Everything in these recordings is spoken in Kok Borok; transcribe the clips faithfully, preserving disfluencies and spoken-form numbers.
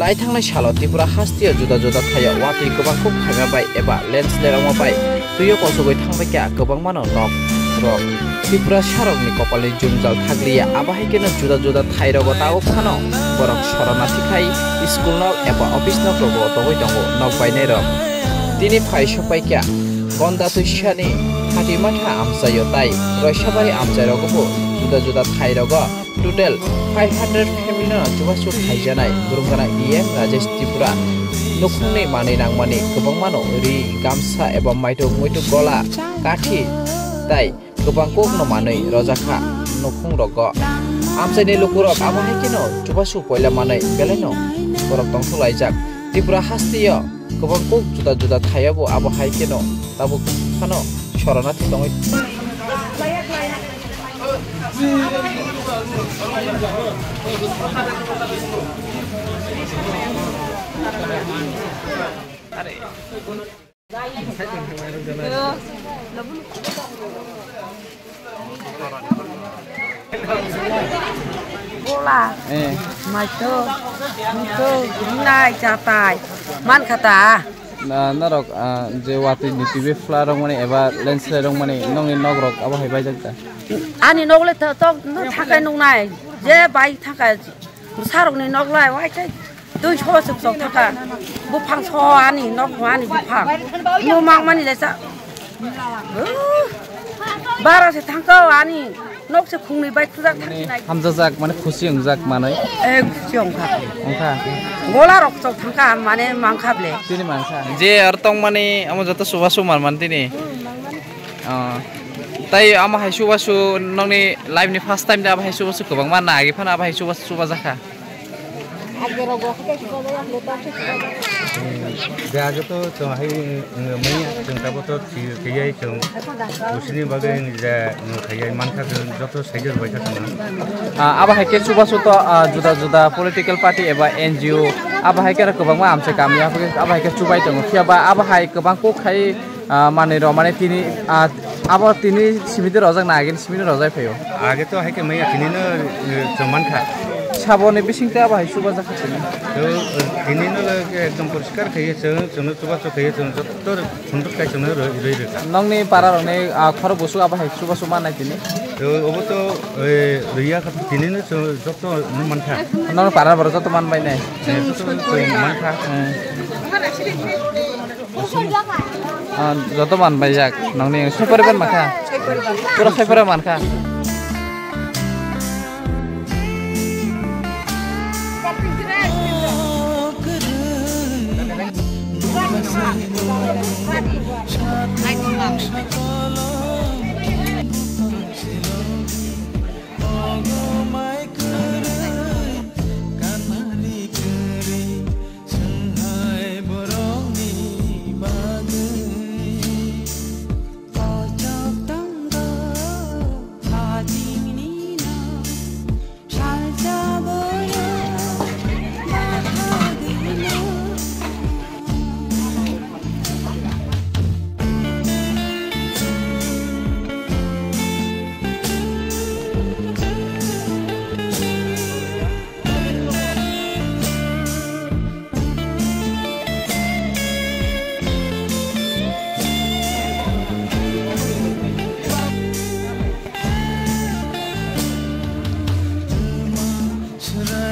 Tai thangnai salo Tripura hasteo juda juda thaio watwi kwbang kuk phaima bai eba landslide rokma bai twio kosogwi thangbai kha kwbangmano nok rok. Tripura sarokni kopalni jwngjal thakliya, abo hai kheno juda juda thai rogo tabuk phano borok sorana thikhai school nok eba office nok rogo togwi tongo nok bainai rok. Tini phai sokpai kha Gonda Twisani Hatimatha amchaio tai Roisabari amchai rogo bo juda juda thai rogo. Total five hundred family no chubachu khaijanai Burungana E M Rajesh Tripura. Nukhungni manwi nangmani kwbangmano ri, gamsa eba maituk muituk gola, kathi tai kwbang kokno manwi rojakha nukhung rogo. Amchaini lukurok abo hai kheno chubachu poila manwi belaino borok tongthok laijak. Tripura hasteo kwbang kok juda juda thaiyobo abo hai kheno tabuk phano sorana thwi tongwi. Bola. Eh. Maito. Muto. Rinai chatai. Man khata. Na, norok, ah, je watwi ni T V fla rok mani eba landslide rok mani nongni nok rok abo hai baijak da? Ani nok le to, to, no thakai nungnai. Je bai thakai. Bwsarokni nok lai, wai tei twi so chuk chok thaka. Buphang so ani nok ani buphang. No mang mani le sa. Bara se thangko ani nok se khungni bai thujak thangsinai. Hamjajak mane khusi wngjak manwi. Eh, khusi wngkha. Wngkha. Gola rok chok thangka mane mangkha ble. Tini mangkha. Je ar tong mani amo joto suba sumar man tini. Oh. Tai amo hai suba su nokni life ni first time da abo hai suba su kwbangma nagi phano abo hai suba suba jakha. Je age to chwng hai, mm, manya chwng tabo to thi-, thiyai chwng. Usini bagwi je, mm, thiyai mankha chwng joto saijak bai kha chwng. Ah, abo hai khe chubachu to, ah, juda juda political party eba N G O abo hai khe kwbangma amchai kami abo hai khe chubai tongo. Phiya ba abo hai kwbang kok khai Ah, manwi rok mane tini, ah, abo tini simiti rojak na agini simiti rojai phaio. Age to hai khe maya tini no, eh, chwng mankha. Saboni bisingtwi abo hai chubajakha tini. To, eh, tini no le ekdom poriskar khaiye chwng, chwngno chubachu khaiye chwng jotto khunjuk kai chwngno rwi, rwi rwkha. Nokni para rokni, ah, khorok busu abo hai chubachu mannai tini. To, obo to, eh, rwiya kha tini no chwng jotto no mankha. Nokni para borok jotto manbai nai. Eh, jotto chwng mankha. Hmm. Ah, joto manbaijak, nokni soi pore ban mankha? Pura soi pore mankha. Chwng hai borokni bagwi kochok tongo, hajimni no salsa boyo bathagwino.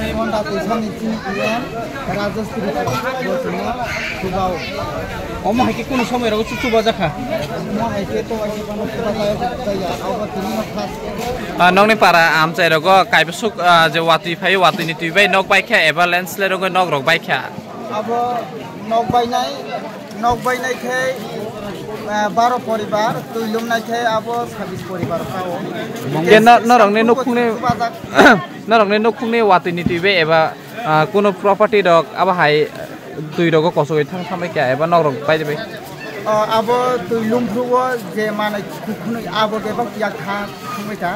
Emon da twi sani chini P M Rajesh Tripura bo chwngno chubao. Omo hai khe kunu somoi rogo chu chubajakha? Omo hai khe to ani bono chubajakha, abo tini no first. Ah, nokni para amchai rogo kaibosuk, ah, je watwi phai, watwi ni twi bai nok bai kha eba landslide rogo nok rok bai kha. Abo nok bainai, nok bainai khe, ah, baro poribar, twi lumnai khe abo sabis poribar kao. Hingke no-, norokni nukhungni, chubajak. Norokni nukhungni watwi ni twi bai eba, ah, kunu property rok abo hai, ah, twi rogo kosogwi thang thambai kha eba nok rok bai bai. O, abo twi lumphrugo je manwi kukhunwi abo bebak yak kha thangbai kha.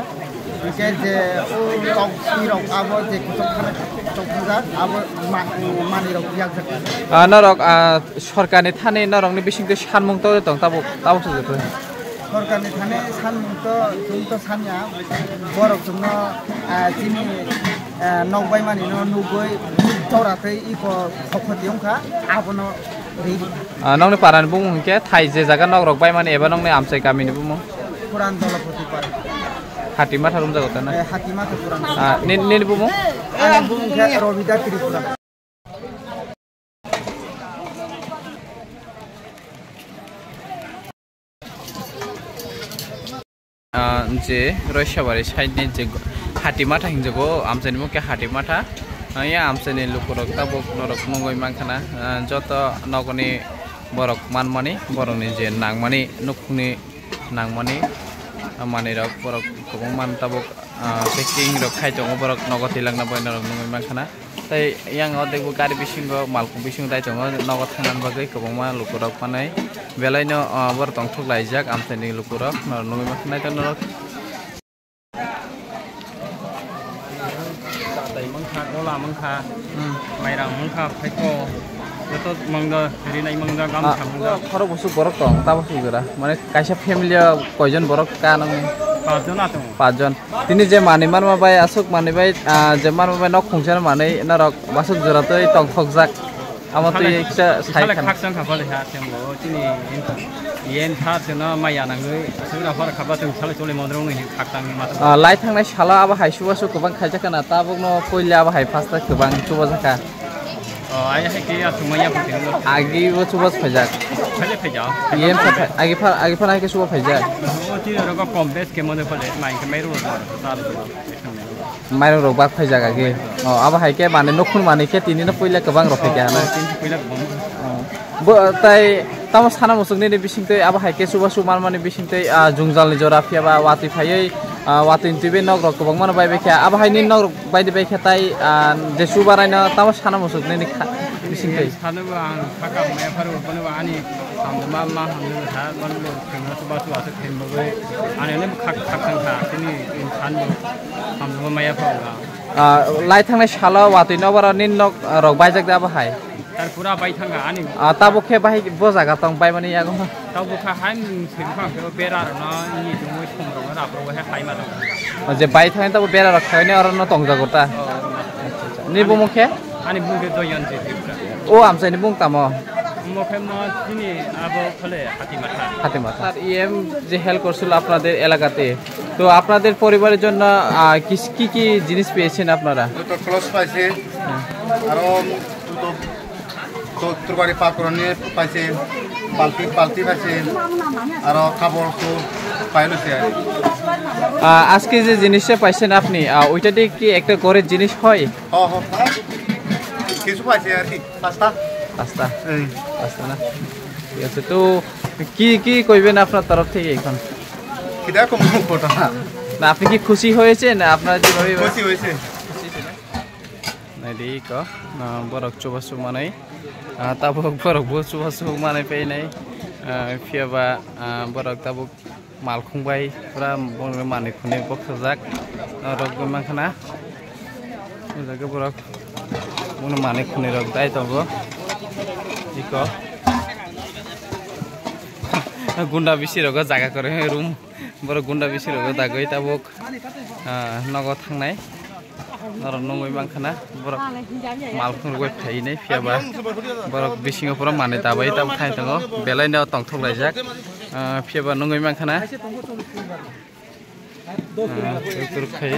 Hingke je o tok twi rok abo je kuchuk khana tok thangja abo ma-, manwi rok yakjak. Ah, norok, ah, sorkarni thani norokni bisingtwi sanmung togwi tong tabuk, tabuk se joto. Sorkarni thani sanmung to chwng to sanya, borok chwngno, ah, chini, ah, nok baimani no nugwi Tora tei iko khokoti wngkha, abono ri. Ah, nokni parani bumung hinkhe thai je jaga nok rok bai mani eba nokni amchai kamini bumung? Puran Dolopoti para. Hatima tharum jago tana? Eh, Hatima tharum. Ah, nini, nini bumung? Ani bumung khe Robida Tripura. Ah, je Roisabari side ni je Hatimatha hinjago, amchaini mukhe Hatimatha. Ah, ya amchaini lukurok tabuk norok nugwi mankhana, ah, joto nogoni borok manmani, borokni je nangmani, nukhungni nangmani, ah, manwirok borok kwbangma tabuk, ah, packing rok khai tongo, borok nogo tilangna bai norok nugwi mankhana. Tei yang o teibo gari bisingo, malkhung bisingo dai tongo, nogo thangna bagwi kwbangma lukurok manwi. Belaino, ah, borok tongthok laijak, amchaini lukurok norok nugwi mankhana norok. Tei mangkha, gola mangkha, hmm, mairang mangkha, phaiko, joto mangda, rinai mangda, gamsa mangda. Khorok bosok borok tong, tabuk sujura. Mane kaisa family o koijon borok ka nangni? Pachjon atongo. Pachjon. Tini je manwi manma bai, aswk manwi bai, ah, je manma bai nok khungsa manwi norok aswk jora twi tongthokjak. Amo twi ekta sai khana. Khakchang khapale ha thembo, tini yen kha tino maya nangwi, aswk na phar khapla tong sale chole mondrong ni khakchang ni mata. Ah, lai thangnai salo abo hai subasu kwbang khaijak khana, tabukno puila abo hai first kwbang chubajakha. Oh, ai hai ke aswk maya phutino. Agi bo chuba phaijak. Phale phaijak. Yen pha-, agi pha-, agi pha hai ke chuba phaijak. Oh, tini oro ko kom bes ke mone phale, mai ke mai ro. Mairung rok bak phai jaga ge. Oh, abo hai ke mane nukhung mani khe tini no puila kwbang rok phai kha na. Tini puila kwbang. Oh. Bo tai tamo sana musuk nini bising tei abo hai ke chuba chuba mani bising tei, ah, jungjalni jora phiya ba watwi phaiwi, ah, watwi twi be nok rok kwbang mano bai bai kha. Abo hai ni nok rok bai di bai kha tai, ah, je chuba rai no tamo sana musuk nini kha-, bising tei. Sanu ba ang khaka me pharo bono ba ani hamduma ma hamduma ha bono. Thengma chuba chuba se theng bagwi. Ani ani khak khak thang kha. Tini in khan bo. Hamduma maya pha wala. Ah, lai thangnai salo watwi nokbar ni nok, ah, rok baijak da bahai. Tar pura bai thang kha ani. Ah, tabuk khe bahai bo jaga tong bai mani yago. Tabuk kha hai se phang khe bera rok no ni jumui thong rok rap rok hai hai ma tong. Oh, je bai thangnai tabuk bera rok khaini oro no tong jago ta. Oh, oro no. Ni bumung khe? Ani bumung khe Joyonjit Tripura. O amchaini bumung tamo? Omo khe mo chini abo khole Hatimatha. Hatimatha। Sir, EM যে help করছিল আপনাদের এলাকাতে, তো আপনাদের পরিবারের জন্য, আহ, কি, কি কি জিনিস পেয়েছেন আপনারা? দুটো ক্লথ পাইছে, হ্যাঁ। আরো দুটো তো তরকারি পাকড়নি পাইছে, বালতি, বালতি পাইছে, আরো কাপড় তো পাইলছে আর কি। আহ, আজকে যে জিনিসটা পাইছেন আপনি, আহ, ওইটা দিয়ে কি একটা ঘরের জিনিস হয়? হ, হ। কিছু পাইছে আর কি, পাঁচটা। পাঁচটা? এই। পাঁচটা না? ঠিক আছে, তো কি, কি কইবেন আপনার তরফ থেকে এখন? কিতা কম কথা না। না, আপনি কি খুশি হয়েছেন? আপনার যেভাবে খুশি হয়েছে। খুশি হয়েছে না? Naidi iko, ah, borok chubachu manwi, ah, tabuk borok bo chubachu manwi painai, ah, phiya ba, ah, borok tabuk malkhung bai pura bongni manwi khwnwi bokhajak, ah, rok wngwi mankha na. O jaga borok bongni manwi khwnwi rok dai tongo iko. Gunda bisi rogo jaga kwrwi room. Borok gunda bisi rogo dagwi tabuk, ah, nogo thangnai. Norok nugwi mankha na borok malkhung rwgwi phainai phiya ba borok bisingo pura manwi dabai tabuk thai tongo belai no tongthok laijak, ah, phiya ba nugwi mankha na, ah, tuk tuk khai.